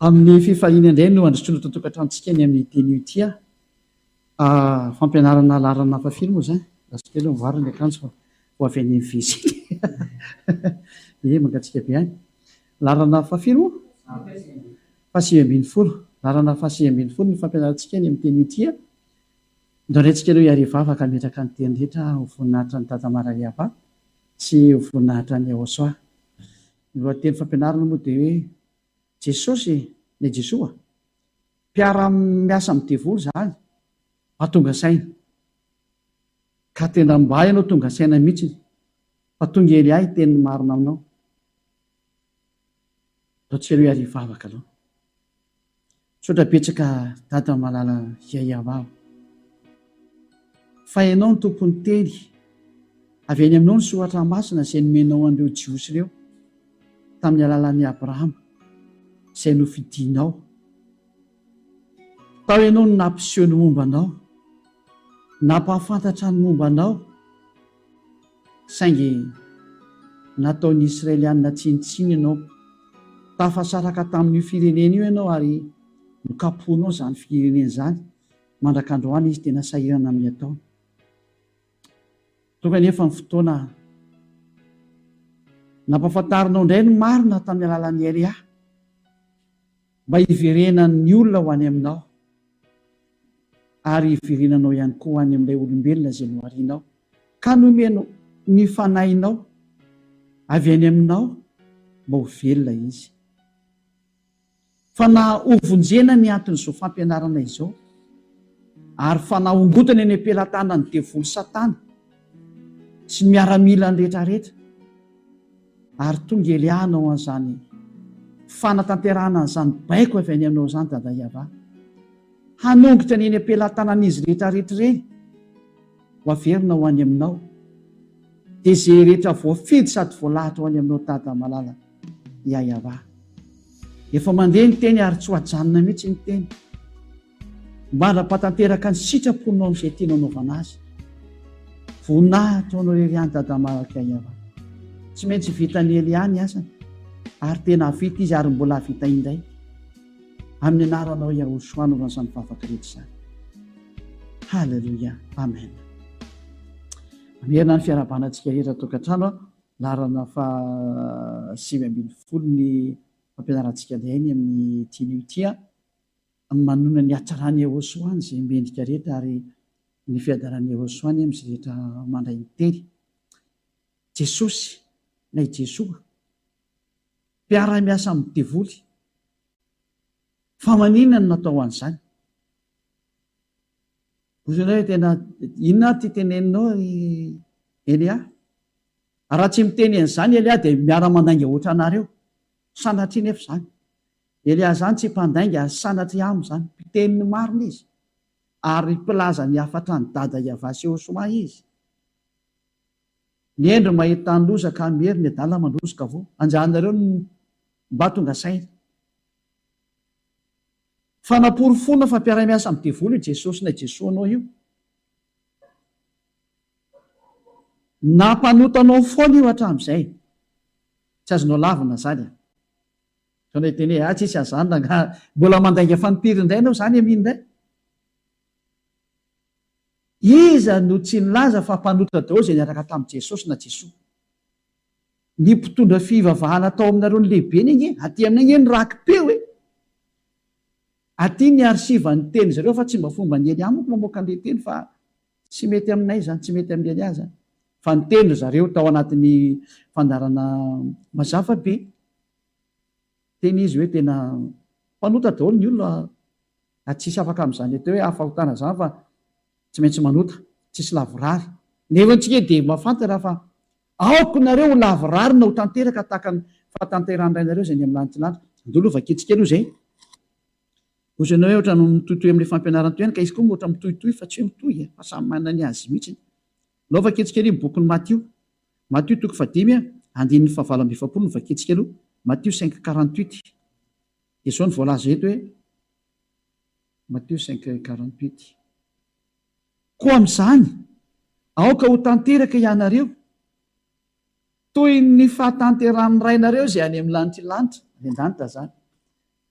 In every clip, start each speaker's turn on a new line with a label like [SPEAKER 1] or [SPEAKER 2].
[SPEAKER 1] Amin'ny fifaliana indray no androsoana eto an-tokantranontsika ny amin'ny teny io ity ah. Fampianarana laharana hafa firy moa izany? Lasa kely mivoara ny akanjo fa vao avy any WC. Ie, mangatsiaka be any. Laharana fahafiry moa? Faha-19. Laharana faha-19 ny fampianarantsika ny amin'ny teny io ity ah. Ndao indray tsika aloha hiarivava ka hametraka ny teny rehetra ho voninahitra an'i Dada Marariava sy ho voninahitra an'i Yahosoa. Ny lohateny fampianarana moa dia hoe Jesosy na i Jesoa? Mpiara-miasa amin'ny devoly izany fa tonga saina. Ka tena mba ianao tonga saina mihitsy fa tonga Elia hiteny ny marina aminao. Ndao tsika aloha hiarivavaka aloha. Misaotra betsaka Dada malala Yayavava. Fa ianao no tompon'ny teny. Avy any aminao ny soratra masina izay nomenao an'ireo Jiosy ireo tamin'ny alalan'i Abrahama izay nofidinao. Tao ianao no nampiseho ny momba anao, nampahafantatra ny momba anao. Saingy nataon'ny Israelianina tsinontsinona ianao. Tafasaraka tamin'io firenena io ianao ary nokapohinao izany firenena izany mandrak'androany izy tena sahirana amin'ny ataony. Tonga anefa ny fotoana nampahafantarinao indray ny marina tamin'ny alalan'i Elia mba hiverenan'ny olona ho any aminao ary hiverenanao ihany koa ho any amin'ilay olombelona izay noharinao ka nomenao ny fanahinao avy any aminao mba ho velona izy. Fa na hovonjena ny anton'izao fampianarana izao, ary fa na hongotana eny am-pelatanan'ny devoly satana sy ny miaramilany rehetrarehetra, ary tonga Elia hanao an'izany fanatanterahana an'izany baiko avy any aminao izany Dada Yavah, hanongotra ny eny am-pelatanan'izy rehetrarehetra ireny ho averina ho any aminao, dia izay rehetra voafidy sady voalahatra ho any aminao Dada malala Yayavah. Efa mandeha ny teny ary tsy ho ajanona mihitsy ny teny. Mandra-pahatanteraka ny sitraponao amin'izay tianao anaovana azy. Voninahitra ho anao irery ihany Dada Malaka Yavah. Tsy maintsy vitan'i Elia ny asany ary tena hahavita izy ary mbola hahavita indray. Amin'ny anaranao Yahushua anaovana izany vavaka rehetra izany. Haleloia. Amen. Mamerina ny fiarahabana antsika rehetra tokantrano laharana faha 19 ny fampianarantsika indray ny amin'ity anio ity. Manonona ny hatsaran'i Yehosua izay mendrika rehetra ary ny fiadaran'i Yehosua anie amin'izay rehetra mandray ny teny. Jesosy na i Jesoa, mpiara-miasa amin'ny devoly. Fa maninona no natao an'izany? Hoy ianao hoe tena inona ary ity teneninao ry Elia? Raha tsy miteny an'izany Elia dia miara-mandainga ohatranareo. Sanatria nefa izany. Elia izany tsy mpandainga ary sanatria aminy izany, mpiteny ny marina izy ary mpilaza ny hafatra an'i Dada Yavah sy Osman izy. Ny hendry mahita ny loza ka miery, ny adala mandroso ka voa. Anjaranareo ny mba tonga saina. Fanaporofoana fa mpiara-miasa amin'ny devoly io Jesosy na Jesoa anao io. Nampanota anao foana io hatramin'izay. Tsy azonao lavina izany a. Sao ndray hiteny hoe ah tsisy an'izany rangaha, mbola mandainga fanimpiry indray ianao izany Amin indray? Iza no tsy nilaza fa mpanota daholo izay niaraka tamin'i Jesosy na Jesoa? Ny mpitondra fivavahana tao aminareo ny lehibeny ange, aty aminay ange ny raki-peo e! Aty ny archive ny teny zareo fa tsy mba fomban'i Elia manko mamoaka an'ilay teny fa tsy mety aminay izany, tsy mety amin'i Elia izany. Fa niteny ry zareo tao anatin'ny fandaharana mazava be. Teny izy hoe tena mpanota daholo ny olona ary tsisy afaka amin'izany atao hoe fahotana izany fa tsy maintsy manota, tsisy lavorary. Nefa antsika dia mahafantatra fa aoka nareo ho lavorary na ho tanteraka tahaka ny fahatanterahan'ny Rainareo izay any amin'ny lanitra lanitra. Andeha aloha vakintsika aloha izay. Hoy ianao hoe ohatran'ny mitohitohy amin'ilay fampianarana teo ihany ka izy koa moa ohatran'ny mitohitohy fa tsy hoe mitohy e, fa samy manana ny azy mihitsy. Alao vakintsika aloha ny bokin'i Matio. Matio toko fahadimy andininy fahavalo amby efapolo no vakintsika aloha, Matio 5 48. Dia izao no voalaza eto hoe, Matio 5 48. Koa amin'izany, aoka ho tanteraka ianareo, toy ny fahatanterahan'ny Rainareo izay any amin'ny lanitra lanitra, any an-danitra izany.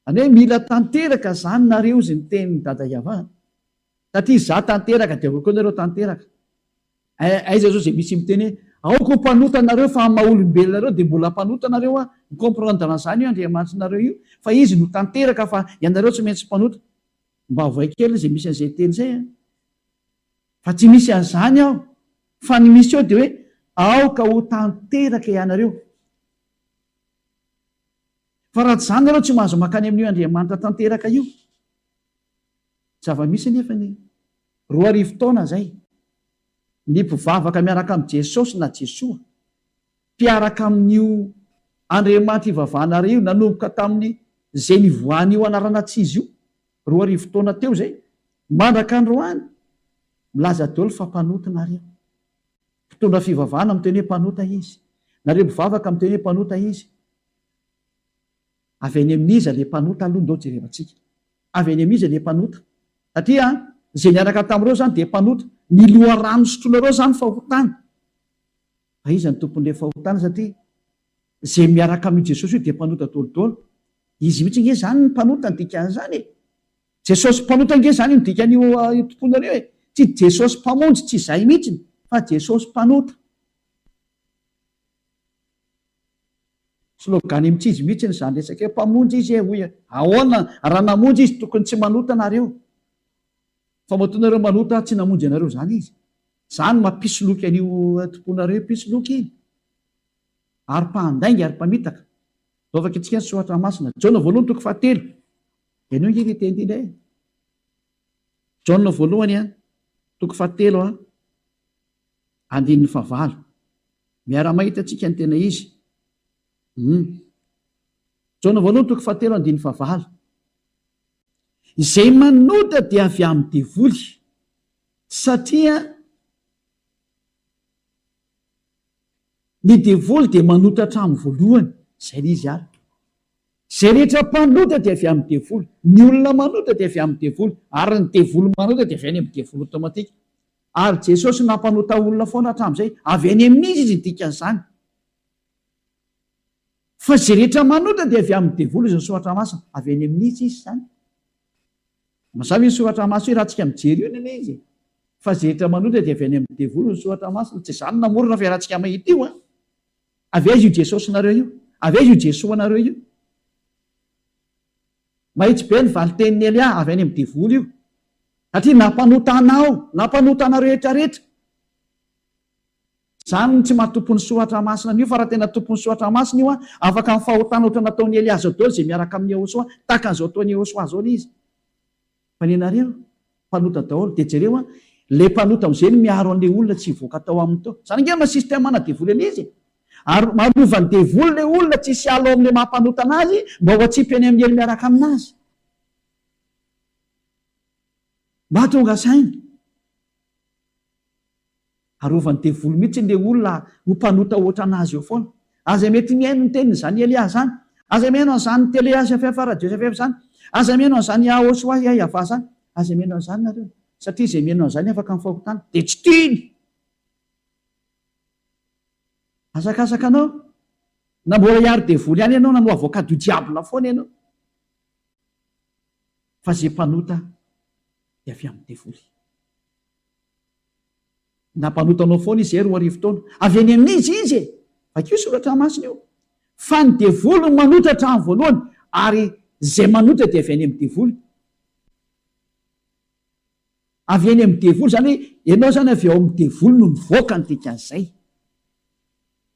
[SPEAKER 1] Zany hoe mila tanteraka zany nareo izy ny tenin'i Dada Yavah. Satria za tanteraka dia avy eo koa nareo tanteraka. Aiza zao zay misy miteny hoe aoka ho mpanota nareo fa amin'ny maha olombelona nareo dia mbola mpanota nareo an, mi comprendre an'izany io Andriamanitrinareo io fa izy no tanteraka fa ianareo tsy maintsy mpanota. Mba avoay kely izay misy an'izay teny izay an. Fa tsy misy an'izany ao fa ny misy ao dia hoe aoka ho tanteraka ianareo. Fa raha tsy izany nareo tsy mahazo mankany amin'io Andriamanitra tanteraka io. Zava-misy anefa anie, 2000 taona izay, ny mpivavaka miaraka amin'i Jesosy na Jesoa, mpiaraka amin'io Andriamanitra ivavahanareo io nanomboka tamin'ny izay nivoahan'io anarana tsy izy io, 2000 taona teo izay, mandraka androany, milaza daholo fa mpanota nareo. Mpitondra fivavahana miteny hoe mpanota izy. Nareo mpivavaka miteny hoe mpanota izy. Avy any amin'iza le mpanota aloha ndao jerevantsika. Avy any amin'iza le mpanota? Satria izay niaraka tamin'ireo izany dia mpanota. Ny loharano sotroinareo izany fahotana. Fa iza no tompon'ilay fahotana satria izay miaraka amin'io Jesosy io dia mpanota daholo. Izy mihitsy ange izany ny mpanota ny dikan'izany e. Jesosy mpanota ange izany no dikan'io tomponareo e. Tsy Jesosy mpamonjy tsy izay mihitsy fa Jesosy mpanota. Slogan mitsizy mihitsiny izany resaka io, mpamonjy izy e hoy e, ahoana raha namonjy izy tokony tsy manota nareo, fa matoa nareo manota tsy namonjy anareo izany izy, izany mampisoloky an'io tomponareo io mpisoloky iny, ary mpandainga ary mpamitaka, Ndao vakintsika ny soratra masina, Jaona voalohany toko fahatelo, henoy ange ity teny ity indray e, Jaona voalohany a, toko fahatelo a, andininy fahavalo. Miara-mahita antsika ny tena izy. Hum. Jaona voalohany toko fahatelo andininy fahavalo. Izay manota dia avy amin'ny devoly, satria ny devoly dia manota hatramin'ny voalohany. Izay ilay izy ary. Izay rehetra mpanota dia avy amin'ny devoly. Ny olona manota dia avy amin'ny devoly. Ary ny devoly manota dia avy any amin'ny devoly automatique. Ary Jesosy nampanota olona foana hatramin'izay. Avy any amin'iza izy ny dikan'izany? Fa izay rehetra manota dia avy amin'ny devoly hoy ny soratra masina. Avy any amin'iza izy izany? Mazava io soratra masina io raha tsika mijery io anie izy e. Fa izay rehetra manota dia avy any amin'ny devoly hoy ny soratra masina. Tsy izany namorona fa iarahantsika mahita io an. Avy aiza io Jesosinareo io? Avy aiza io Jesoanareo io? Mahitsy be ny valin-tenin'i Elia avy any amin'ny devoly io. Satria nampanota anao, nampanota anareo rehetra rehetra. Izany no tsy maha tompon'ny soratra masina an'io, fa raha tena tompon'ny soratra masina io an, afaka amin'ny fahotana ohatra nataon'i Elia zao daholo izay miaraka amin'i Yehosoa, tahaka an'izao ataon'i Yehosoa zao ilay izy. Fa ny anareo, mpanota daholo. Dia jereo an, ilay mpanota amin'izay no miaro an'ilay olona tsy hivoaka tao aminy tao. Izany ange maha système ana devoly an'izy e. Ary marovan'ny devoly ilay olona tsy hisy hiala ao amin'ilay maha mpanota anazy mba ho atsipy any amin'ny helo miaraka aminazy. Mba tonga saina. Arovan'ny devoly mihitsy ilay olona ho mpanota ohatran'azy eo foana. Aza mety mihaino ny tenin'izany Elia izany. Aza mihaino an'izany Télé HFF Radio HFF izany. Aza mihaino an'izany Yahoshua Yahvah izany. Aza mihaino an'izany nareo. Satria izay mihaino an'izany afaka amin'ny fahotana. Dia tsy tiany. Asakasaka anao. Na mbola hiaro devoly ihany ianao na no avocat du diable foana ianao. Fa izay mpanota dia avy amin'ny devoly. Nampanota anao foana izy 2000 taona. Avy any amin'iza izy e? Vakio soratra masina io. Fa ny devoly no manota hatramin'ny voalohany ary izay manota dia avy any amin'ny devoly. Avy any amin'ny devoly, izany hoe ianao izany avy ao amin'ny devoly no nivoaka ny dikan'izay.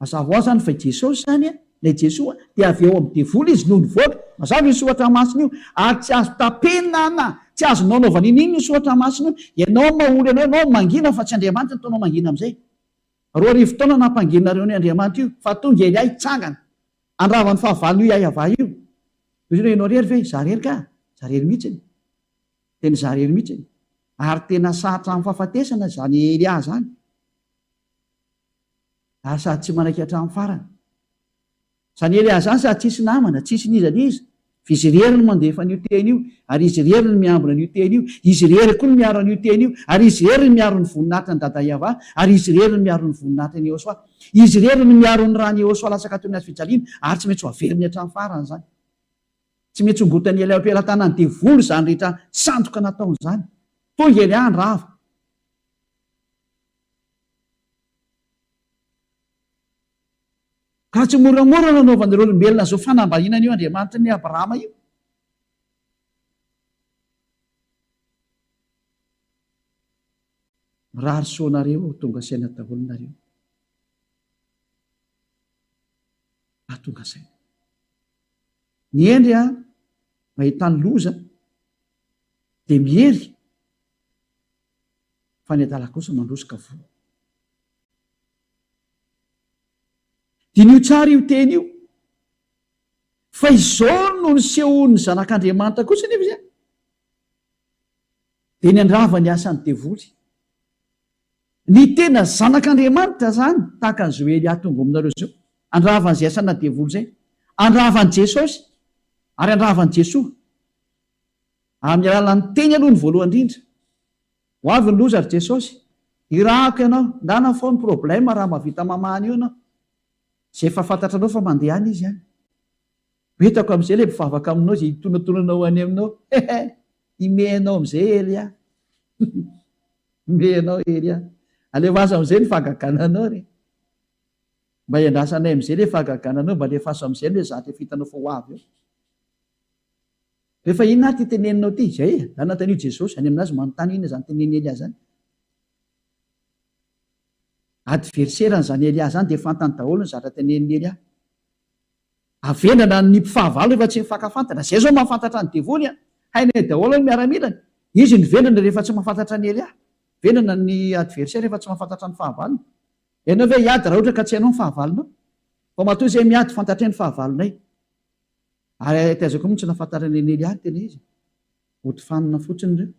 [SPEAKER 1] Mazava ho azy izany fa i Jesosy izany, ilay Jesoa, dia avy ao amin'ny devoly izy no nivoaka. Mazava io soratra masina io. Ary tsy azo tapenana, tsy azonao anaovana iniana io soratra masina io. Ianao mahory anao, ianao mangina fa tsy Andriamanitra no ataonao mangina amin'izay. 2000 taona nampanginareo an'io Andriamanitra io, fa tonga Elia hitsangana, handrava ny fahavalon'io Yahweh io. Hoy izy hoe, ianao irery ve? Izaho irery ka! Izaho irery mihitsy. Tena izaho irery mihitsy. Ary tena sahy hatramin'ny fahafatesana izany Elia izany. Ary sady tsy manaiky hatramin'ny farany. Izany Elia izany sady tsisy namana, tsisy n'iza n'iza, fa izy irery no mandefa an'io teny io, ary izy irery no miambina an'io teny io, izy irery koa no miaro an'io teny io, ary izy irery no miaro ny voninahitry ny Dada Yavah, ary izy irery no miaro ny voninahitry ny Yehosua. Izy irery no miaro ny ran'i Yehosua latsaka teo amin'ny hazo fijaliana, ary tsy maintsy ho averiny hatramin'ny farany izany. Tsy maintsy hongotan'i Elia am-pelatanan'ny devoly izany rehetra sandoka nataony izany. Tonga Elia handrava. Ka tsy moramora nanaovan'ireo olombelona izao fanambaniana an'io Andriamanitry ny Abrahama io. Mirary soa anareo ho tonga saina daholo nareo. Hahatonga saina. Ny hendry a, mahita ny loza dia miery fa ny adala kosa mandroso ka voa. Diniho tsara io teny io. Fa izao no nisehoan'ny Zanak'Andriamanitra kosa anefa izany. Dia ny handrava ny asan'ny devoly. Ny tena Zanak'Andriamanitra izany, tahaka an'izao Elia tonga ao aminareo izao, handrava an'izay asana devoly izay. Handrava an'i Jesosy, ary handrava an'i Jesoa. Amin'ny alalan'ny teny aloha ny voalohany indrindra. Ho avy ny loza ry Jesosy. Irahako ianao. Ndana fao ny problème raha mahavita mamaha an'io ianao. Izay efa fantatranao fa mandeha any izy any. Ho hitako amin'izay ilay mpivavaka aminao izay hitonantonana ho any aminao. Hehe! Himehy anao amin'izay Elia. Himehy anao Elia. Alefaso amin'izay ny fahagagana anao re. Mba hiandrasanay amin'izay ilay fahagagana anao, mba alefaso amin'izay ilay zatra efa hitanao fa ho avy eo. Rehefa inona ary ity teneninao ity? Izay e! Zany nanontanian'i Jesosy, any aminazy manontany inona izany tenenin'i Elia izany. Adversaire-ny izany Elia izany dia fantany daholo ny zatra tenenin'i Elia. Avendrana ny mpifahavalo rehefa tsy mifankafantatra. Izay izao mahafantatra ny devoly an! Hainay daholo ny miaramilany. Izy no vendrana rehefa tsy mahafantatra an'i Elia. Vendrana ny adversaire rehefa tsy mahafantatra ny fahavalony. Ianao ve hiady raha ohatra ka tsy hainao ny fahavalonao? Fa matoa izay miady fantatray ny fahavalonay. Ary taiza koa moa tsy nahafantaran'i Elia ny tena izy? Mody fanina fotsiny ireo.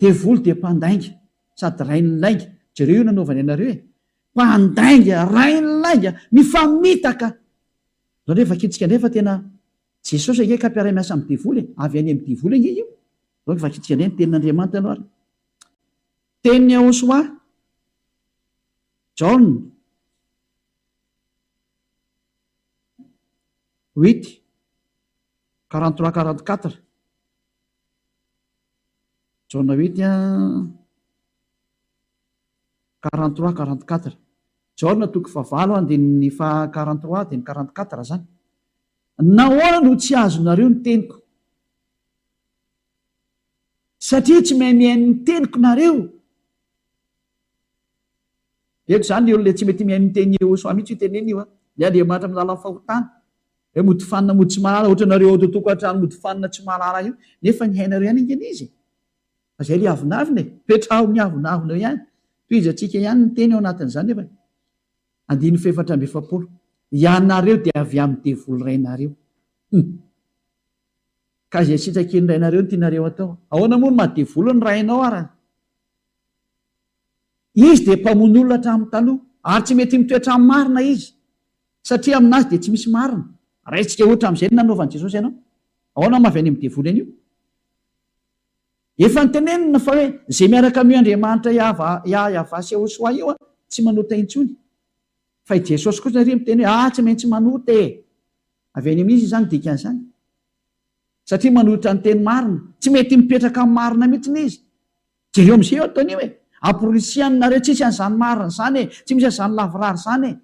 [SPEAKER 1] Devoly dia mpandainga sady rain'ny lainga. Jereo io nanaovany anareo e! Mpandainga, rain'ny lainga, mifamitaka. Zao ndray vakintsika ndray fa tena Jesosy ange ka mpiara-miasa amin'ny devoly e! Avy any amin'ny devoly ange io. Zao vakintsika ndray ny tenin'Andriamanitra aloha ary. Tenin'i Yahoshuah, Jaona. Huit, 43, 44. Jaona huit, 43, 44. Jaona toko fahavalo andininy faha 43 dia ny 44 izany. Nahoana no tsy azonareo ny teniko? Satria tsy mahay mihaino ny teniko nareo. Eto izany ny olona tsy mety mihaino ny tenin'i Yehosua mihitsy io teneniny io an! Ny Andriamanitra amin'ny lalan'ny fahotana. Hoe mody fanina mody tsy mahalala, ohatra nareo ao tokantrano mody fanina tsy mahalala io, nefa ny hainareo ihany ange ilay izy e! Fa izay ilay avonavona e! Petraho miavonavona eo ihany. Tohizantsika ihany ny teny ao anatin'izany nefa. Andininy fahefatra amby 40. Ianareo dia avy amin'ny devoly rainareo. Hum. Ka izay sitrakin'ny rainareo no tianareo atao. Ahoana moa no maha devoly ny rainao ara? Izy dia mpamono olona hatramin'ny taloha, ary tsy mety mitoetra amin'ny marina izy, satria aminazy dia tsy misy marina. Raisitsika ohatra amin'izay ny nanaovan'i Jesosy anao. Ahoana no maha avy any amin'ny devoly an'io? Efa notenenina fa hoe izay miaraka amin'io Andriamanitra Yahweh sy Yahoshuah io tsy manota intsony. Fa i Jesosy kosa ary miteny hoe ah tsy maintsy manota e! Avy any amin'iza izany dikan'izany? Satria manohitra ny teny marina. Tsy mety mipetraka amin'ny marina mihitsy izy. Jereo amizay eo ataony io e! Amporisihany nareo tsisy an'izany marina izany e! Tsy misy an'izany lavorary izany e!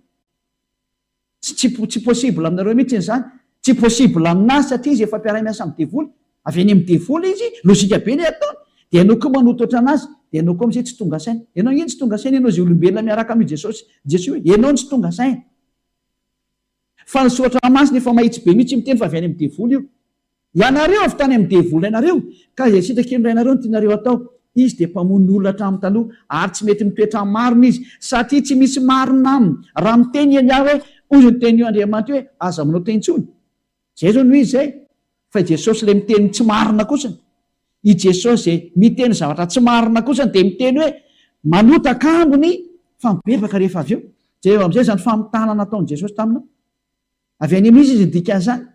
[SPEAKER 1] Tsy tsy tsy possible aminareo mihitsy izany! Tsy possible aminazy satria izy efa mpiara-miasa amin'ny devoly! Avy any amin'ny devoly izy, logique be le ataony! Dia ianao koa manoto ohatranazy, dia ianao koa amizay tsy tonga saina! Ianao ange tsy tonga saina ianao izay olombelona miaraka amin'io Jesosy Jesoa io, ianao no tsy tonga saina! Fa ny soratra masina efa mahitsy be mihitsy miteny fa avy any amin'ny devoly io. Ianareo avy tany amin'ny devoly rainareo, ka izay sitraky ny rainareo no tianareo atao. Izy dia mpamono olona hatramin'ny taloha, ary tsy mety mitoetra amin'ny marina izy, satria tsy misy marina aminy. Raha miteny i Elia hoe, Hoy ny tenin'io Andriamanitra io hoe, Aza manota intsony. Izay izao no izy izay. Fa i Jesosy ilay miteny ny tsy marina kosany. I Jesosy izay miteny zavatra tsy marina kosany dia miteny hoe manota kambony fa mibebaka rehefa avy eo. Jereo amin'izay izany famitahana nataon'i Jesosy taminao. Avy any amin'iza izy ny dikan'izany?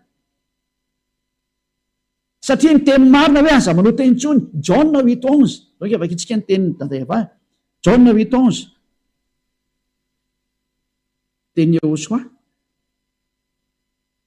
[SPEAKER 1] Satria ny teny marina hoe aza manota intsony, Jaona huit onze. Donc vakintsika ny tenin'i Dada Eva. Jaona huit onze. Tenin'i Yehosua.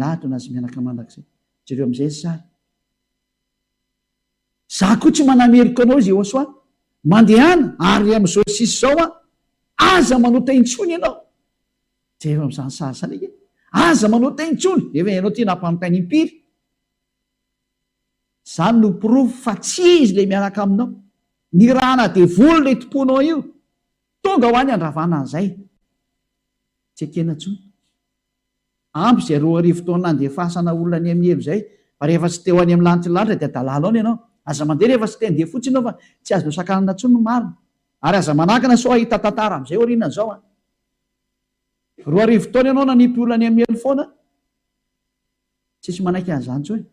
[SPEAKER 1] Voninahitra ho an'Azy mianaka mandrakizay. Jereo amin'izay ny sary. Za koa tsy manameloka anao izy Yehosua. Mandehana ary amin'izao sisa izao an, aza manota intsony ianao. Jereo amin'izany sary izany ange. Aza manota intsony. Nefa ianao ity nampanotainy impiry. Izany no porofo fa tsy izy ilay miaraka aminao. Nirahana devoly ilay tomponao io. Tonga ho any handravana an'izay. Tsy ekena intsony. Ampy izay 2000 taona nandefasana olona any amin'ny helo izay, fa rehefa tsy te ho any amin'ny lanitry ny lanitra dia adalàna ao ianao. Aza mandeha rehefa tsy te handeha fotsiny ianao fa tsy azonao sakanana intsony ny marina. Ary aza manakana sao hahita tantara amin'izay aorianan'izao an. 2000 taona ianao nanipy olona any amin'ny helo foana, tsisy manaiky an'izany intsony.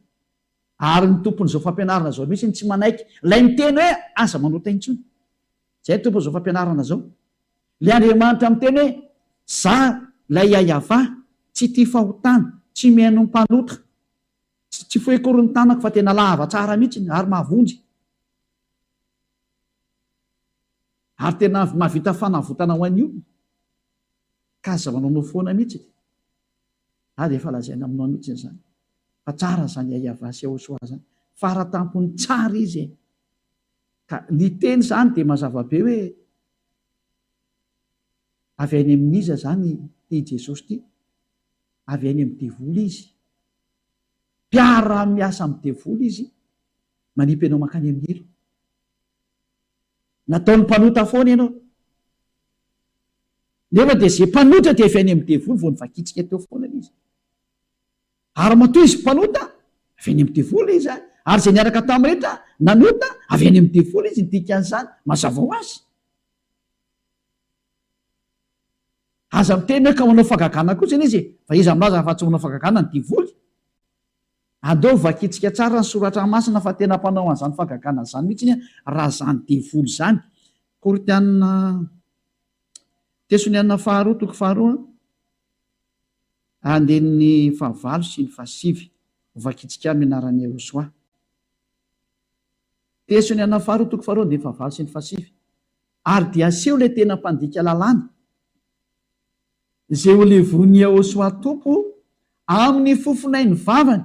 [SPEAKER 1] Ary ny tompon'izao fampianarana izao mihitsy no tsy manaiky ilay miteny hoe aza manota intsony. Izay tompon'izao fampianarana izao. Ilay Andriamanitra miteny hoe, Za ilay Yayavah, tsy tia fahotana, tsy mihaino ny mpanota. Tsy fohy akory ny tanako fa tena lava tsara mihitsy ary mahavonjy. Ary tena mahavita fanavotana ho an'ny olona. Ka aza manaonao foana mihitsy. Za dia efa lazaina aminao mihitsy izany. Fa tsara izany Yayavah sy Yahosoa izany. Faratampony tsara izy e. Ka ny teny izany dia mazava be hoe avy any amin'iza izany ity Jesosy ity? Avy any amin'ny devoly izy. Mpiara-miasa amin'ny devoly izy, manipy anao mankany amin'ny helo. Nataony mpanota foana ianao. Nefa dia izay mpanota dia avy any amin'ny devoly vao nivakitsika teo foana izy. Ary matoa izy mpanota, avy any amin'ny devoly izy, ary izay niaraka taminy rehetra nanota, avy any amin'ny devoly izy, ny dikan'izany, mazava ho azy. Aza miteny hoe ka manao fahagagana kosa anie izy e, fa iza milaza fa tsy manao fahagagana ny devoly? Andao vakintsika tsara ny soratra masina fa tena mpanao an'izany fahagagana izany mihitsy raha izany devoly izany. Korintiana Tesoniana faharoa toko faharoa. Andininy fahavalo sy ny fahasivy, Hovakintsika amin'ny anaran'i Yehosua. Tesony ana faharoa toko faharoa andininy fahavalo sy ny fahasivy. Ary dia aseho ilay tena mpandika lalàna, izay ho levonin'i Yehosua Tompo amin'ny fofonain'ny vavany,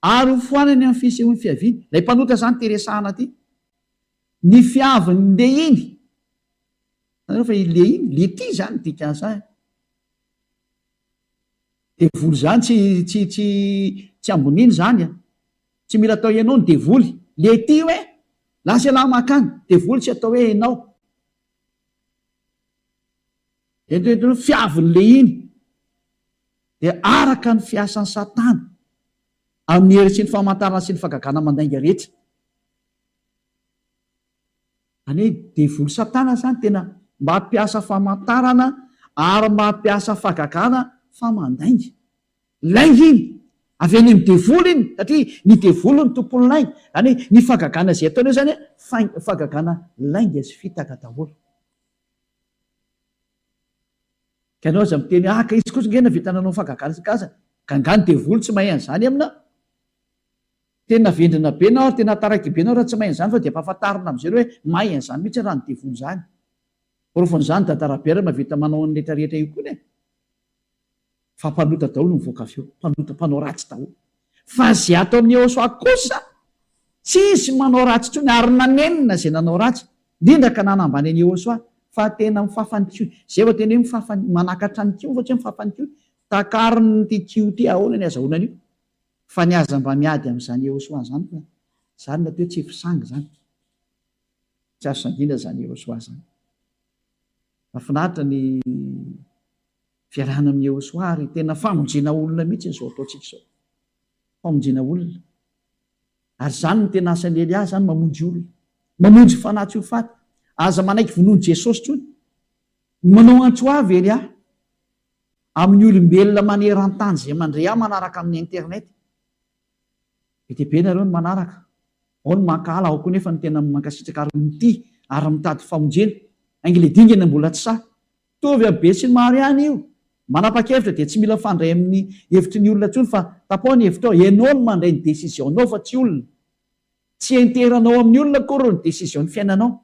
[SPEAKER 1] ary ho foanany amin'ny fisehoan'ny fiaviany. Ilay mpanota izany ity resahana ity. Ny fiavin'ny lehiny. Hitanareo fa i lehiny, lety izany ny dikan'izany. Devoly zany tsy tsy tsy tsy amboniny zany a! Tsy mila atao enao ny devoly. Le ty hoe lasa elah makany, devoly tsy atao hoe enao. Ento ento ny fiavin'le iny dia araka ny fiasan'i Satana amin'ny hery sy ny famantarana sy ny fagagana mandainga rehetra. Izany hoe devoly satana izany tena mampiasa famantarana ary mampiasa fagagana fa mandainga. Lainga iny! Avy any amin'ny devoly iny satria ny devoly no tompon'ny lainga. Izany hoe ny fagagana izay ataony eo izany fagagana lainga sy fitaka daholo. Ka ianao aza miteny hoe ah ka izy kosa nge nahavita nanao fagagana isan-karazany. Ka angaha ny devoly tsy mahay an'izany amina? Tena vendrana be nao ary tena taraiky be nao raha tsy mahay an'izany fa dia ampahafantarina amin'izay ireo hoe mahay an'izany mihitsy raha ny devoly izany. Porofon'izany Dada Rabert mahavita manao an'ny rehetra rehetra io koa e. Fa mpanota daholo no mivoaka avy eo. Mpanota, mpanao ratsy daholo. Fa izay ato amin'i Yehosua kosa tsisy manao ratsy intsony ary nanenina izay nanao ratsy, indrindra ka nanambany an'i Yehosua fa tena mifafa ny kiho. Izay vao tena hoe mifafa, manakatra ny kiho fa tsy hoe mifafa ny kiho. Takariny ity kiho ity, ahoana ny azahoana an'io? Fa ny aza mba miady amin'izany Yehosua izany fa izany no atao hoe tsy fisangy izany. Tsy azo sangiana izany Yehosua izany. Mahafinaritra ny fiarahana amin'i Yehosua ary tena famonjena olona mihitsy izao ataontsika izao. Famonjena olona. Ary izany no tena asan'i Elia izany, mamonjy olona. Mamonjy fanahy tsy ho faty. Aza manaiky vonoin'i Jesosy intsony. Manao antso avo Elia amin'ny olombelona maneran-tany izay mandre ahy manaraka amin'ny internet. Be dia be nareo no manaraka. Ao ny mankahala, ao koa nefa ny tena mankasitraka ary mitia ary mitady famonjena. Aingy le dingana mbola tsy sahy. Mitovy amin'ny be sy ny maro ihany io. Manapa-kevitra dia tsy mila mifandray amin'ny hevitry ny olona intsony fa tapaho ny hevitrao. Ianao no mandray ny décision-nao fa tsy olona. Tsy enteranao amin'ny olona akory ny décision-ny fiainanao.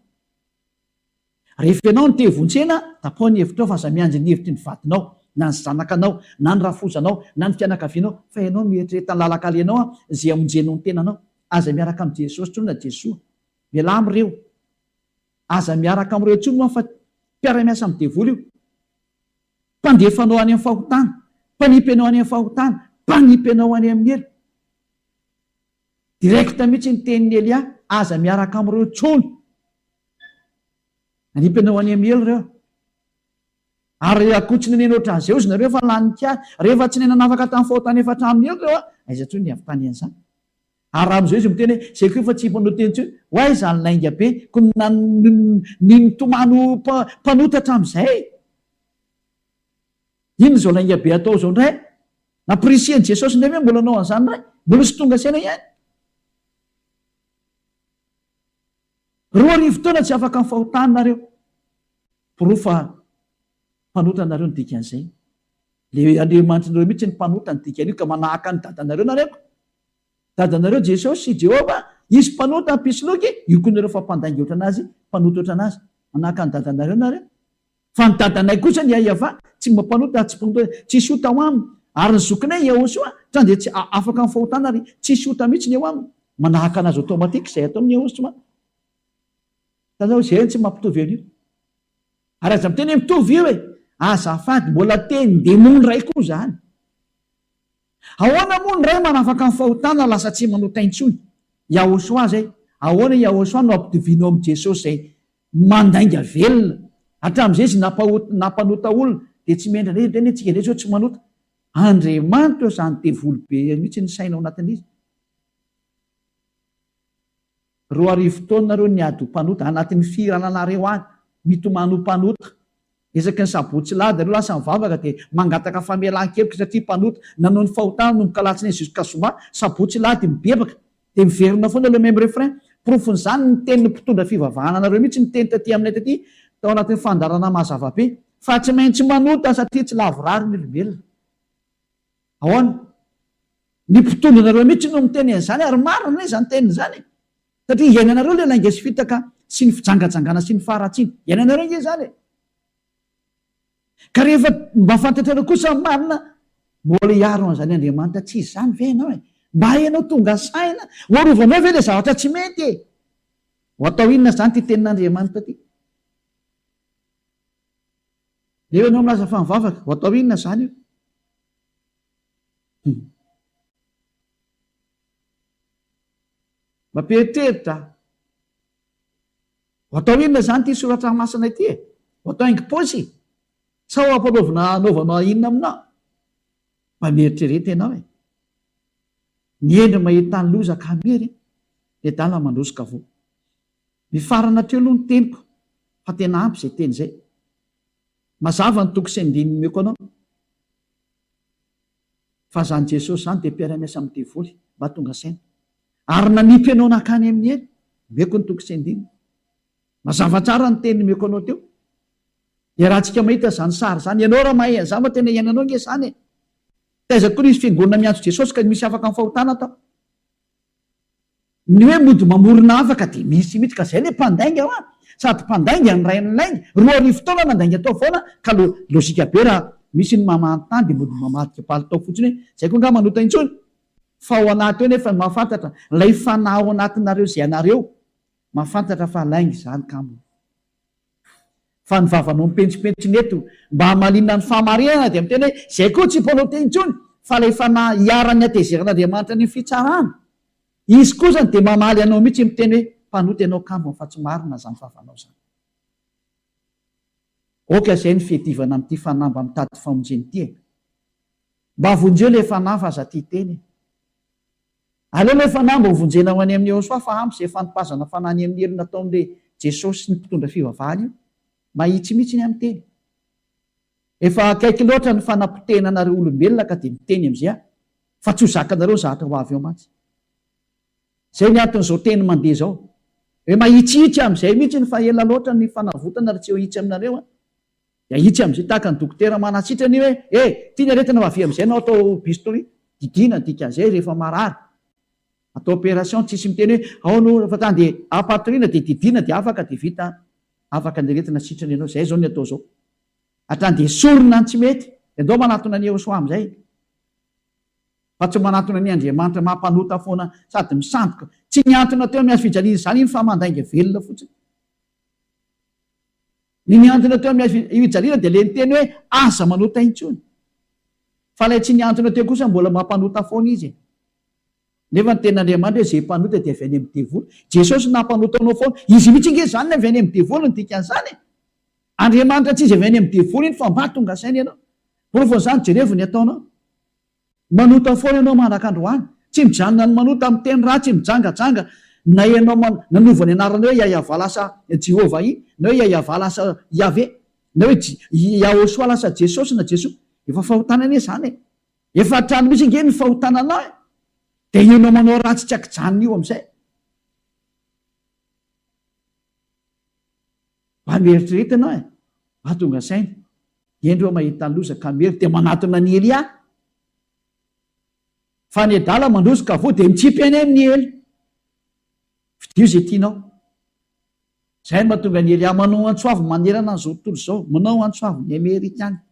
[SPEAKER 1] Rehefa ianao no te hivontsena, tapaho ny hevitrao fa aza miandry ny hevitry ny vadinao, na ny zanakanao, na ny rafozanao, na ny fianakavianao, fa ianao no mieritrereta ny lalan-kalehanao izay hamonjenao ny tenanao. Aza miaraka amin'i Jesosy intsony na Jesoa. Mialà amin'ireo. Aza miaraka amin'ireo intsony moa fa mpiara-miasa amin'ny devoly io. Mpandefa anao any amin'ny fahotana, mpanipy anao any amin'ny fahotana, mpanipy anao any amin'ny helo. Direct mihitsy ny tenin'i Elia, aza miaraka amin'ireo intsony. Nanipy anao any amin'ny helo ireo. Ary akoho tsy naneno ohatran'izay ozy nareo fa lany kah. Rehefa tsy nanafaka tamin'ny fahotana efa hatramin'ny helo ireo ah, aiza intsony ny hahavitany an'izany. Ary raha amin'izao izy miteny hoe zay koa efa tsy mpanao teny intsony, ho aiza ny lainga be ko ny nitomany ho mpanota hatramin'izay. Inona izao lainga be atao izao indray? Nampirisihan'i Jesosy indray ve mbola hanao an'izany indray? Mbola tsy tonga saina ihany. 2000 taona tsy afaka amin'ny fahotana nareo. Porofo fa mpanota nareo ny dikan'izay. Le Andriamanitrinareo mihitsy ny mpanota ny dikan'io ka manahaka ny dadanareo nareo ko. Dadanareo Jesosy sy Jehovah, izy mpanota mpisoloky, io koa nareo fa mpandainga ohatran'azy, mpanota ohatran'azy. Manahaka ny dadanareo nareo. Fa ny dadanay kosa ny Yahvah tsy mba mpanota ary tsy mpanota, tsisy ota ao aminy. Ary ny zokinay Yahoshuah tran dia tsy afaka amin'ny fahotana ary tsisy ota mihitsy ny eo aminy. Manahaka anazy automatique izay ataony Yahoshuah. Hitanao izay no tsy mampitovy an'io. Ary aza miteny hoe mitovy io e! Azafady, mbola tenin-demony iray koa izany. Ahoana moa ny ray manafaka ny fahotana lasa tsy manota intsony? Yahoshuah zay. Ahoana Yahoshuah no ampitovianao amin'i Jesosy zay mandainga velona hatramin'izay izy nampanota olona dia tsy mendrika indray miteny hoe tsika indray zao tsy manota. Andriamanitra ô zany devoly be mihitsy ny saina ao anatin'izy. 2000 taona nareo niady ho mpanota, anatin'ny fihirananareo any, mitomany ho mpanota. Isaky ny sabotsy lahady nareo lasa mivavaka dia mangataka famelan-keloka satria mpanota, nanao ny fahotana nanomboka alatsinainy jusqu'à zoma, sabotsy lahady mibebaka dia miverina foana le même refrain. Porofon'izany ny tenin'ny mpitondra fivavahana anareo mihitsy niteny taty aminay taty tao anatin'ny fandaharana mazava be fa tsy maintsy manota satria tsy lavorary ny olombelona. Ahoana? Ny mpitondra anareo mihitsy no miteny an'izany ary marina anie izany teniny izany e! Satria iainanareo ilay lainga sy fitaka sy ny fijangajangana sy ny faharatsiana. Iainanareo ange izany e! Ka rehefa mba fantatrareo kosa ny marina, mbola hiaro an'izany Andriamanitra tsy izy izany ve ianao e? Mba ianao tonga saina, ho arovanao ve ilay zavatra tsy mety e? Ho atao inona izany ity tenin'Andriamanitra ity? Eo ianao milaza fa mivavaka, ho atao inona izany io? Hum. Mampieritreritra aho. Ho atao inona izany ity soratra masina ity e? Ho atao haingom-paosy? Sao ampanaovina hanaovana inona aminao? Mba mieritrereta ianao e! Ny hendry mahita ny loza ka miery, ny adala mandroso ka voa. Mifarana hatreo aloha ny teniko fa tena ampy izay teny izay. Mazava ny toko sy andininy omeko anao. Fa izany Jesosy izany dia mpiara-miasa amin'ny devoly, mba tonga saina. Ary nanipy anao nankany amin'ny helo. Omeko ny toko sy andininy. Mazava tsara ny teny nomeko anao teo. Dia raha tsika mahita izany sary izany, ianao raha mahay an'izany fa tena iainanao ange izany e. Taiza koa nisy fiangonana miantso Jesosy ka misy afaka amin'ny fahotana tao. Ny hoe mody mamorona afaka dia misy mihitsy ka izay ilay mpandainga hoa. Sady mpandainga ny rain'ny lainga. 2000 taona nandainga tao foana ka lo logique be raha misy ny mamahantany dia mody mamadika palitao fotsiny hoe izay koa angaha manota intsony. Fa ao anaty ao nefa ny mahafantatra, ilay fanahy ao anatinareo izay anareo Mahafantatra fa lainga izany kamo. Fa ny vavanao mipentimpentina eto mba hamaliana ny fahamarinana dia miteny hoe izay koa tsy mpanota intsony fa ilay fanahy iharan'ny hatezeran'Andriamanitra ny fitsarana. Izy kosany dia mamaly anao mihitsy miteny hoe mpanota ianao kamo fa tsy marina izany vavanao izany. Ok izay ny fiadivana amin'ity fanahy mba mitady famonjena ity e. Mba vonjeo ilay fanahy fa aza tia tena e. Aleo ilay fanahy mba ho vonjena ho any amin'i Yehosua fa ampy izay fanipazana fanahy any amin'ny helo nataon'ilay Jesosy sy ny mpitondra fivavahana io. Mahitsy mihitsy ny amin'ny teny. Efa akaiky loatra ny fanapotehana anareo olombelona ka dia miteny amin'izay aho fa tsy ho zakanareo ny zavatra ho avy eo mantsy. Izay ny anton'izao teny mandeha izao. Hoe mahitsihitsy amin'izay mihitsy ny fa ela loatra ny fanavotana ry tsy ho hitsy aminareo an. Dia ahitsy amin'izay tahaka ny dokotera manasitrana io hoe eh! Ity ny aretina fa avia amin'izay ianao atao bistouri, didiana ny dikan'izay rehefa marary. Atao opération tsisy miteny hoe ao no fa tany dia ampatoriana dia didiana dia afaka dia vita afaka ny aretina sitrana ianao. Izay izao ny atao izao. Hatrany dia esorina ny tsy mety. Dia ndao manatona an'i Yehosua amin'izay. Fa tsy manatona an'i Andriamanitra mampanota foana sady misandoka. Tsy nihantona teo amin'ny hazo fijaliana izany iny fa mandainga velona fotsiny. Ny nihantona teo amin'ny hazo fijaliana dia ilay niteny hoe aza manota intsony. Fa ilay tsy nihantona teo kosa mbola mampanota foana izy e. Nefa ny tenin'Andriamanitra hoe izay mpanota dia avy any amin'ny devoly. Jesosy nampanota anao foana. Izy mihitsy ange izany no avy any amin'ny devoly ny dikan'izany e. Andriamanitra tsy izy avy any amin'ny devoly iny fa mba tonga saina ianao. Porofon'izany jerevo ny ataonao. Manota foana ianao mandraka androany. Tsy mijanona ny manota, miteny ratsy, mijangajanga, na ianao nanova ny anarana hoe Yayavah lasa Jehovah iny, na hoe Yayavah lasa Yahveh, na hoe Yahoshua lasa Jesosy na Jesoa. Efa fahotana anie izany e. Efa hatrany mihitsy ange ny fahotana anao e. Dia ianao manao ratsy tsy ankijanona io amin'izay. Mba mieritrereta ianao e. Mba tonga saina. Hendry eo mahita ny loza ka miery dia manatona an'i Elia. Fa ny adala mandroso ka voa dia mitsipy any amin'i Ely. Fidio izay tianao. Izay no mahatonga an'i Elia manao antso avo manerana an'izao tontolo izao. Manao antso avo ny Amerikana.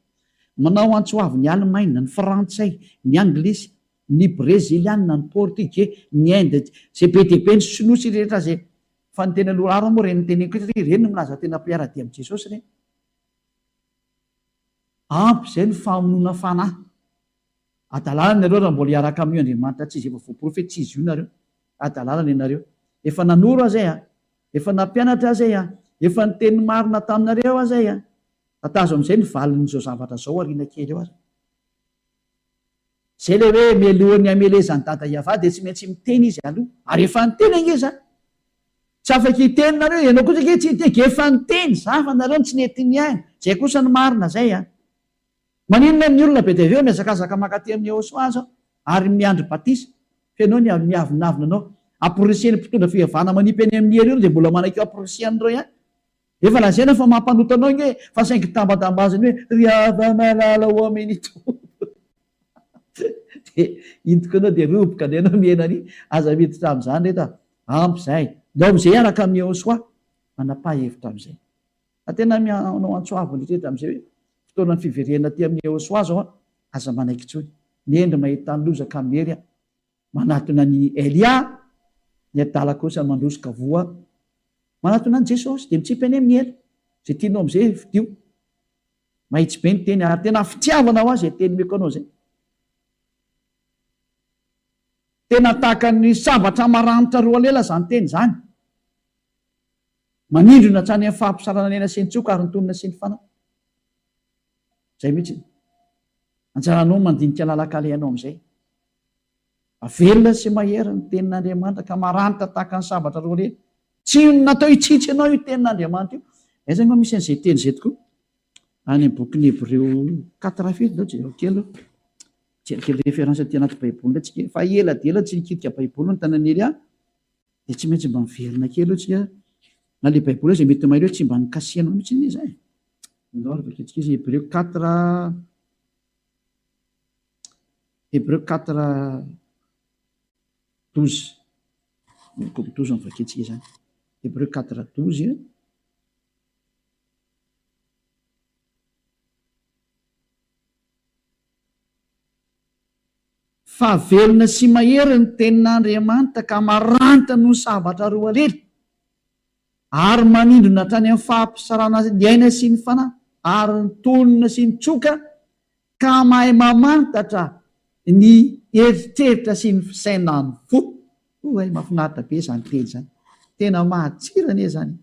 [SPEAKER 1] Manao antso avo ny Alemaina, ny Frantsay, ny Anglisy, ny Breziliana, ny Portugais, ny Inde, izay be dia be, ny Sinoa sy rehetra izay. Fa ny tena loharano moa ireny teneniko ireny satria ireny no milaza tena mpiara-dia amin'i Jesosy ireny. Ampy izay ny famonoana fanahy. Adalana nareo raha mbola hiaraka amin'io Andriamanitra tsy izy efa voaporofo hoe tsy izy io nareo. Adalana ianareo. Efa nanoro aza eh. Efa nampianatra aza eh. Efa niteny ny marina taminareo aza eh. Tatazo amin'izay ny valin'izao zavatra izao aoriana kely eo ary. Izay ilay hoe mialohan'ny hamelezan'i Dada Yavah dia tsy maintsy miteny izy aloha. Ary efa niteny ange za. Tsy afaka hiteny nareo, ianao kosa ange tsy hiteny, efa niteny za fa nareo no tsy nety nihaino. Zay kosa no marina zay an. Maninona ny olona be dia be mihazakazaka mankaty amin'i Yehosua zao ary miandry batisa? F'enao ny miavonavona anao. Amporisihan'ny mpitondra fivavahana manipy any amin'ny helo io dia mbola manaiky eo amporisihan'ireo ihany. Efa lazaina fa mampanota anao ange fa saingy tambatambaziny hoe ry hava-malala ho amin'ny Tompo. Dia intiko anao dia roboka indray anao mihena any. Aza miditra amin'izany reto a. Ampy izay. Ndao amin'izay hiaraka amin'i Yehosua. Manapaha hevitra amin'izay. Fa tena manao antso avo indrindra amin'izay hoe fotoanan'ny fiverenana aty amin'i Yehosua izao an. Aza manaiky intsony. Ny hendry mahita ny loza ka miery an. Manatona an'i Elia, ny adala kosa mandroso ka voa. Manatona an'i Jesosy, dia mitsipy any amin'ny ela. Izay tianao amin'izay fidio. Mahitsy be ny teny ary tena fitiavana ho ahy izay teny omeko anao izay. Tena tahaka ny sabatra maranitra roa lela izany teny izany. Manindrona hatrany amin'ny fahampisarana ny aina sy ny tsoka ary ny tonona sy ny fanahy. Zay mihitsy. Anjaranao ny mandinika lalan-kalehanao amin'izay. Velona sy mahery ny tenin'Andriamanitra ka maranitra tahaka ny sabatra roa lela. Tsy natao hitsitsy anao io tenin'Andriamanitra io. Aiza moa misy an'izay teny izay tokoa? Any amin'ny bokin'ny Hebreo quatre firy izao jereo kely aloha. Mijery kely référence aty anaty baiboly indray tsika. Efa ela dia ela tsy nikitika baiboly ny tanan'i Elia. Dia tsy maintsy mba miverina kely aloha tsika. Na ilay baiboly aza mety mailo hoe tsy mba nikasihanao mihitsy anie izay. Andao ary vakintsika izy Hebreo quatre Hebreo quatre 12. Manomboka amin'ny 12 no vakintsika izany. Hebreo quatre 12. Fa velona sy mahery ny tenin'Andriamanitra ka maranitra noho ny sabatra roa lela, ary manindrona hatrany amin'ny fahampisarahana ny aina sy ny fanahy ary ny tonona sy ny tsoka, ka mahay mamantatra ny eritreritra sy ny fisainan'ny fo. Oay, mahafinaritra be izany teny izany. Tena mahatsira anie izany e!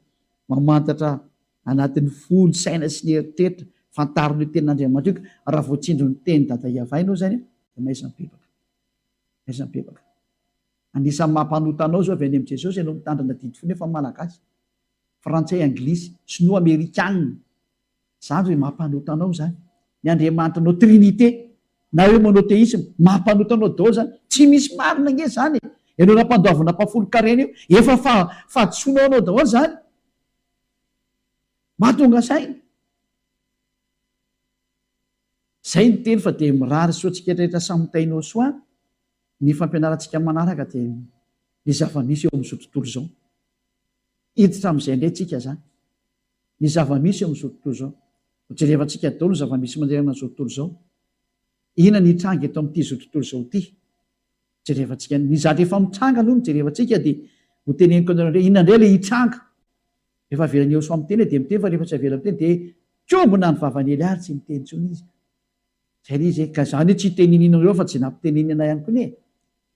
[SPEAKER 1] Mamantatra anatin'ny fo, ny saina sy ny eritreritra, fantaro ny tenin'Andriamanitra io ka raha voatsindrin'ny teny Dada Iavah ianao izany dia mahaiza mibebaka. Mahaiza mibebaka. Anisan'ny mampanota anao izao avy any amin'i Jesosy ianao mitandrina didy fo nefa Malagasy, Frantsay, Anglisy, Sinoa, Amerikana. Izany ve mampanota anao izany? Ny Andriamanitranao Trinité na hoe monothéisme mampanota anao daholo izany. Tsy misy marina ange izany e. Ianao nampandoavina ampahafolon-karena io efa fahadisoanao anao daholo izany. Mahatonga saina. Zay ny teny fa dia mirary soa antsika rehetra samy tainao soa ny fampianarantsika manaraka dia ny zava-misy eo amin'izao tontolo izao. Hiditra amin'izay indray tsika zany. Ny zava-misy eo amin'izao tontolo izao. Ho jerevantsika daholo ny zava-misy manerana an'izao tontolo izao. Inona ny hitranga eto amin'ity izao tontolo izao ity? Jerevantsika ny zavatra efa mitranga aloha no jerevantsika dia ho teneniko anareo indray inona indray ilay hitranga. Rehefa avelan'i Yehosua miteny dia miteny fa rehefa tsy avela miteny dia kombona ny vavan'i Elia ary tsy miteny intsony izy. Zay ilay izy e. Ka izany hoe tsy hitenenina fa tsy nampitenenina ihany koa anie.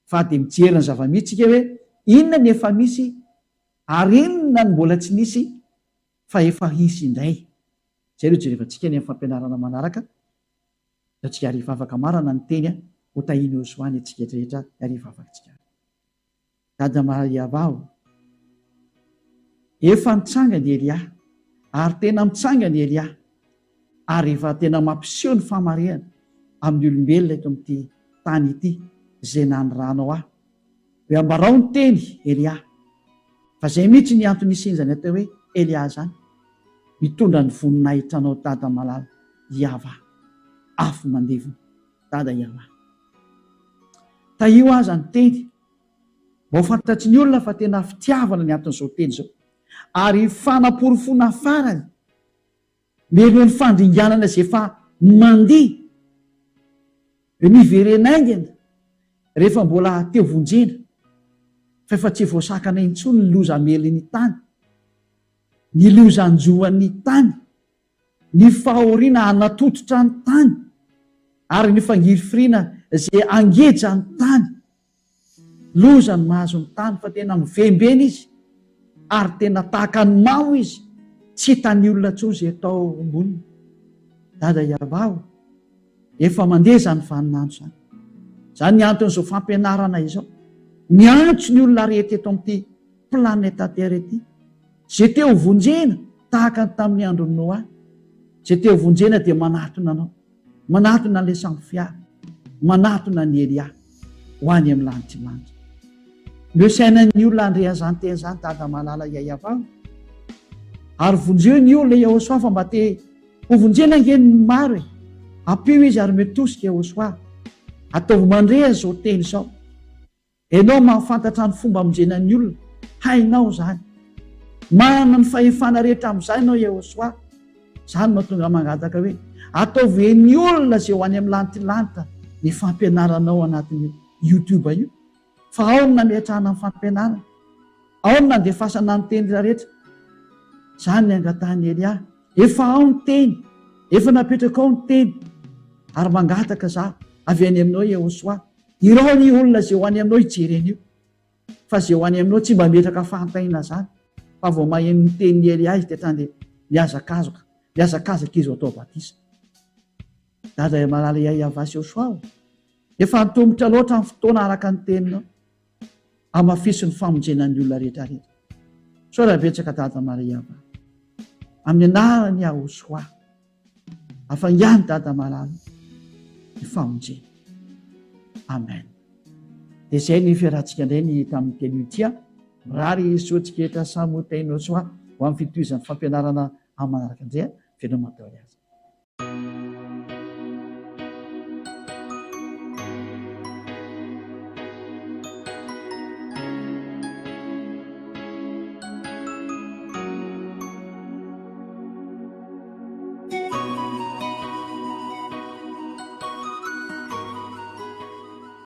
[SPEAKER 1] Fa dia mijery ny zava-misy tsika hoe inona ny efa misy ary inona ny mbola tsy nisy fa efa hisy indray. Izay no jerevantsika any amin'ny fampianarana manaraka. Dia tsika ary hivavaka marana ny teny ho tahian'i Yehosua ny antsika rehetra ary hivavaka tsika ary. Dada Maria o! Efa nitsangana i Elia, ary tena mitsangana i Elia, ary efa tena mampiseho ny fahamarihana amin'ny olombelona eto amin'ity tany ity izay nanirahanao ahy. Hoe ambarao ny teny, Elia. Fa izay mihitsy ny antony nisian'izany atao hoe Elia izany, mitondra ny voninahitranao Dada malala Yavah, afo mandevona. Dada Yavah. Tahio aza ny teny. Mba ho fantatry ny olona fa tena fitiavana ny anton'izao teny izao. Ary fanaporofoana farany mialoha ny fandringanana izay efa mandeha. Miverena haingana rehefa mbola te hovonjena fa efa tsy voasakana intsony ny loza hamely ny tany, ny loza hanjo an'ny tany. ny fahoriana hanatototra ny tany, ary ny fangirifiriana izay hangeja ny tany. Loza ny mahazo ny tany fa tena mivembena izy, ary tena tahaka ny mamo izy, tsy hitan'ny olona intsony izay atao amboniny. Dada Iavah o, efa mandeha izany vaninandro izany. Izany ny anton'izao fampianarana izao. Miantso ny olona rehetra eto amin'ity planeta Terre ity. Izay te ho vonjena, tahaka ny tamin'ny andron'i Noa, izay te ho vonjena dia manatona anao, manatona an'ilay sambo fiara, manatona an'i Elia, ho any amin'ny lanitr'i lanitra. Omeo saina ny olona handre an'izany teny izany, Dada malala Yayavah. Ary vonjeo ny olona Yahosua fa mba te ho vonjena ange ny maro e. Ampio izy ary omeo tosika Yahosua. Ataovy mandre an'izao teny izao. Enao mahafantatra ny fomba amonjena ny olona, hainao izany. Manana ny fahefana rehetra amin'izany ianao Yehosua. Izany no mahatonga ahy mangataka hoe, ataovy hen'ny olona izay ho any amin'ny lantilanitra ny fampianaranao anatin'io youtube io. Fa ao no nametrahana ny fampianarana. Ao no nandefasana ny teny rehetra. Izany ny angatahan'i Elia. Efa ao ny teny. Efa napetraka ao ny teny. Ary mangataka za avy any aminao Yehosua. Irao ny olona izay ho any aminao hijery an'io. Fa izay ho any aminao tsy mba metraka fahantaina izany, fa vao maheno ny tenin'i Elia izy dia hatrany dia mihazakazoka, mihazakazaka izy ho atao batisa. Dada malala Yahweh sy Yosua o. Efa antomotra loatra ny fotoana araka ny teninao. Hamafiso ny famonjena ny olona rehetra rehetra. Misaotra betsaka Dada Maria Yahweh. Amin'ny anaran'i Yahoshuah. Afaingano Dada malala ny famonjena. Amen. Dia izay ny fiarahantsika indray ny tamin'ny teny ity. Mirary soa antsika rehetra samy ho tahin'i Yahoshuah ho amin'ny fitohizan'ny fampianarana amin'ny manaraka indray. Veloma daholo aza.